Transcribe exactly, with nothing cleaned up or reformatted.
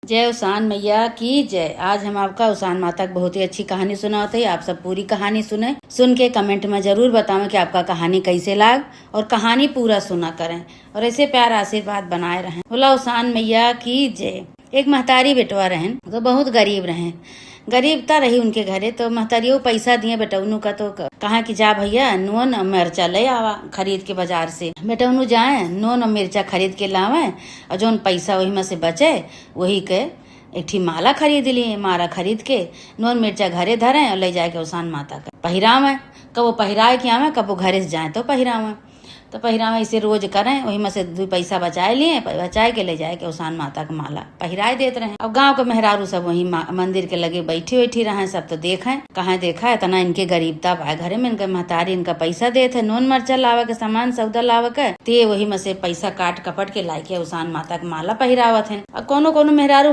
जय उसान मैया की जय। आज हम आपका उसान माता की बहुत ही अच्छी कहानी सुनावत है। आप सब पूरी कहानी सुने, सुन के comment में जरूर बतावें कि आपका कहानी कैसे लाग और कहानी पूरा सुना करें और ऐसे प्यार आशीर्वाद बनाए रहें। बोला उसान मैया की जय। एक महतारी बेटवा रहेन, तो बहुत गरीब रहें। गरीब त रही उनके घरे, तो महतारियो पैसा दिए बेटौनू का, तो क-, कहा कि जा भैया, नून और मिर्चा ले आवा खरीद के बाजार से। बेटौनू जाए, नून और मिर्चा खरीद के लावे और जौन पैसा वही में से बचे, वही के एक ठी माला खरीद लिए। माला खरीद के नून मिर्चा घरे धरे और ले जाके उसान माता का पहिरावे। कबो पहिराए के आवे, कबो घरे से जाए तो पहिरावे। तो पहिरावे ऐसे रोज करें, वही में से दू पैसा बचाए लिए, प-, बचाए के ले जाए के उसान माता के माला पहिराए देत रहे। अब गाँव के मेहरारू सब वही मा-, मंदिर के लगे बैठी बैठी रहे, सब तो देखें, कहाँ देखा इतना इनके गरीबता बा, घरे में इनके महतारी इनका पैसा देत है, नून मरचा लावे के, सामान सौदा लावे के, ते वही में से पैसा काट कपट के लाए के उसान माता के माला पहिरावत हैं। अब कोनो कोनो मेहरारू